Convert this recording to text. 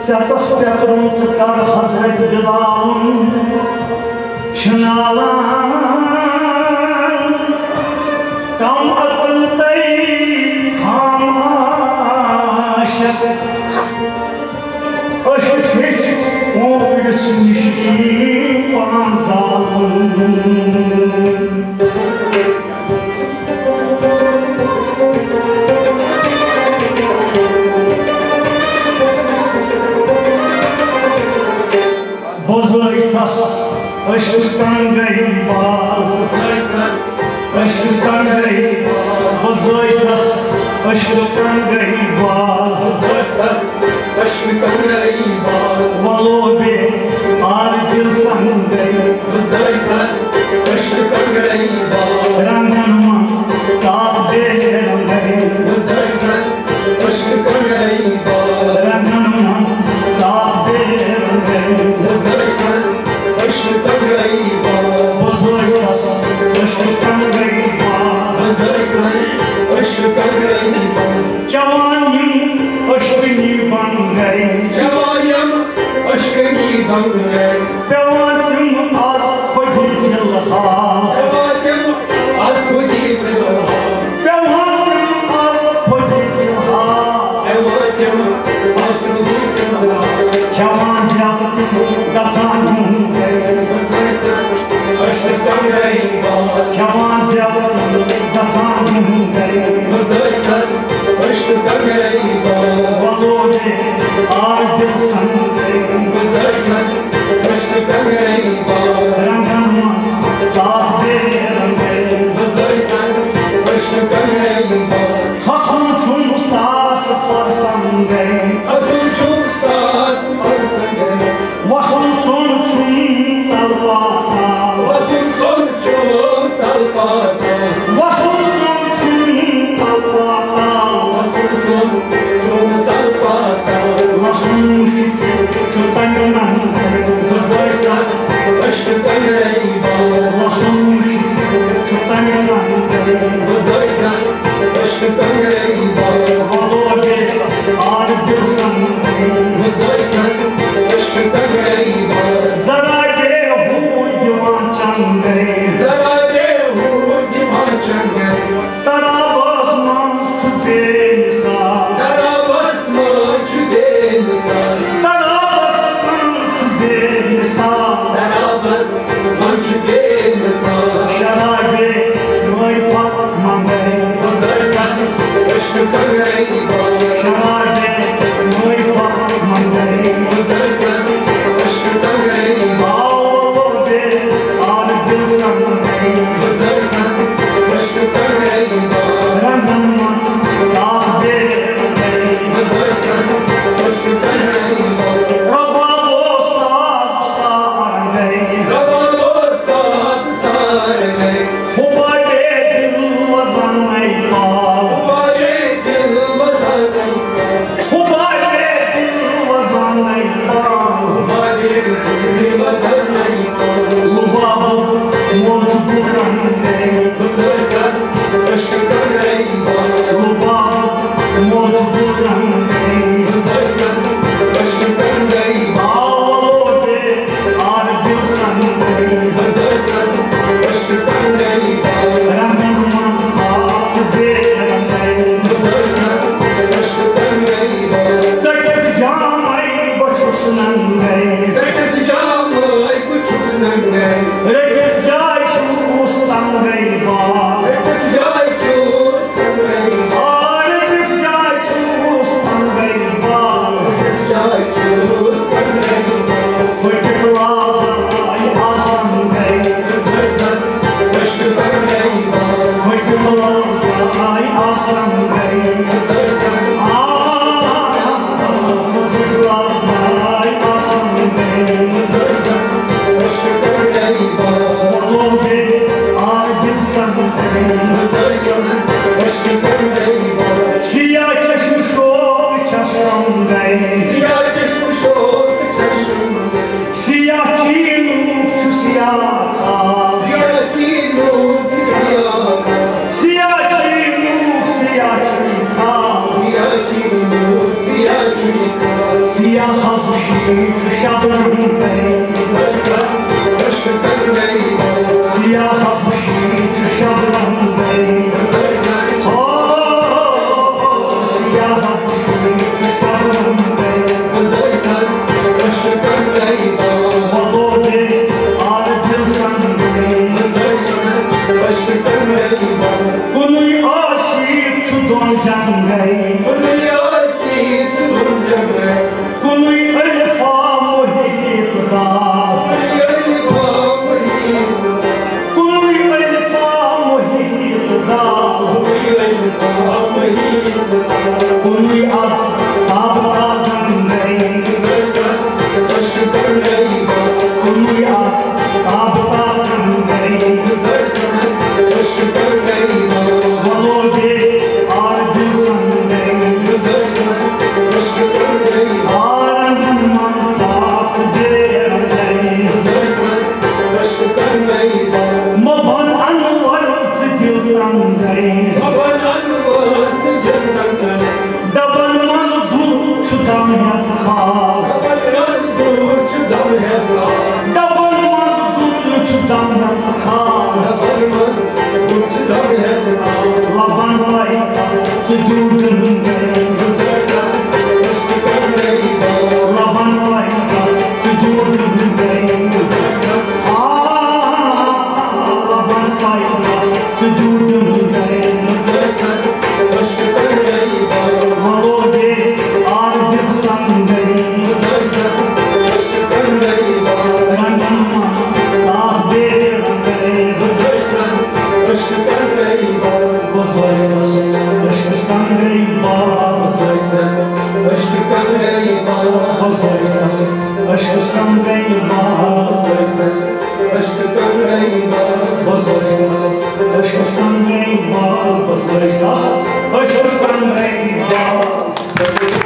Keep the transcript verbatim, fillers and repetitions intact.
ستس پٮ۪تھ روٚن ژٕ کر حضرت بلاوُن چھِ نالان۔ کم عقل تَے خام عاشق، عشق ہیٚچھ اوٗرِس نِش پان زالُن۔ بوزٲوِتھس عشق ٹنگے بال، عشق ٹنگے، بوزٲوِتھس عشق ٹنگے بال، عشق ٹنگے بال۔ ولو بے آر دل سنگے، عشق ٹنگے بال۔ رنگن منٛز ژاپ بے رنگے، عشق ٹنگے بال۔ رنگن منٛز ژاپ بے رنگے، عشق ٹنگے بال۔ بوزٲوِتھس عشق ٹنگے بال، عشق ٹنگے بال۔ چٮ۪وان یِم عشقٕنی بنگے، چٮ۪وان یِم عشقٕنی بنگے۔ پٮ۪وان تِم آز خودی فی الحال، پٮ۪وان تِم آز خودی فی الحال۔ پٮ۪وان تِم آز خودی فی الحال۔ پٮ۪وان تِم آز خودی فی الحال۔ کھٮ۪وان زیادٕ تِم گژھان ہُم گرِ۔ عشق ٹنگے بال۔ کھٮ۪وان زیادٕ تِم گژھان ہُم گرِ۔ عشق ٹنگے بال۔ ولو بے آر دل سنگے۔ عشق ٹنگے بال۔ رنگن منٛز ژاپ بے رنگے۔ عشق ٹنگے بال۔ کھسُن چھُم ساس پرسنگے۔ کھسُن چھُم ساس پرسنگے۔ وسُن سوٚن چھُم تلپاتان۔ وسُن سوٚن چھُم تلپاتان۔ وسُن سوٚن چھُم تلپاتان۔ وسُن سوٚن چھُم تلپاتان۔ وسُن مُشکِل چھُ تَمہِ ننٛدٕ۔ گُزٲرِس عشق ٹنگے بال۔ وسُن مُشکِل چھُ تَمہِ ننٛدٕ۔ گُزٲرِس عشق ٹنگے بال۔ ولو بے آر دل سنگے۔ گُزٲرِس عشق ٹنگے بال۔ ذرا دے ہو دِوان چنگے۔ ذرا دے ہو دِوان چنگے۔ ترابس منٛز چھُ بے مثال۔ ترابس منٛز چھُ بے مثال۔ ترابس منٛز چھُ بے مثال۔ ترابس منٛز چھُ بے مثال۔ شرابے معرفت منگے۔ گُزٲرِس عشق ٹنگے بال۔ شرابے معرفت منگے۔ گُزٲرِس عشق ٹنگے بال۔ آو بے آر دل سنگے۔ گُزٲرِس عشق ٹنگے بال۔ رنگن منٛز ژاپ بے رنگے۔ گُزٲرِس عشق ٹنگے بال۔ رباب و ساز سارنگے۔ رباب و ساز سارنگے۔ حبابے دل وزن پال۔ حبابے دل کُنُے آس تاب تاگن گٔے، کُنُے آس تاب تاگن گٔے، وَلو دے آر دِل سن گٔے، آرنن منٛز ساس دیر گٔے۔ مبن انور ژٕ دِل تنگ گٔے۔ ڈبن منٛز دوٗر چھُ دم ہٮ۪تھ خال۔ ڈبن منٛز دوٗر چھُ دم ہٮ۪تھ خال۔ لبن پائی تس ژٕ دیوٗٹھ ہُنٛد گٔے۔ لبن پائی تس ژٕ دیوٗٹھ ہُنٛد گٔے۔ آ، لبن پائی تس ژٕ دیوٗٹھ ہُنٛد گٔے۔ وَلو دے آر دِل سن گٔے۔ رنگن منٛز صاف دے رنگے۔ بہٕ زٲیِتس عشق کنگے بار۔ بہٕ زٲیِتس عشق کنگے بار۔ بہٕ زٲیِتس عشق کنگے بار۔ بہٕ زٲیِتس عشق کنگے بار۔ بہٕ زٲیِتس عشق کنگے بار۔ بہٕ زٲیِتس عشق کنگے بار۔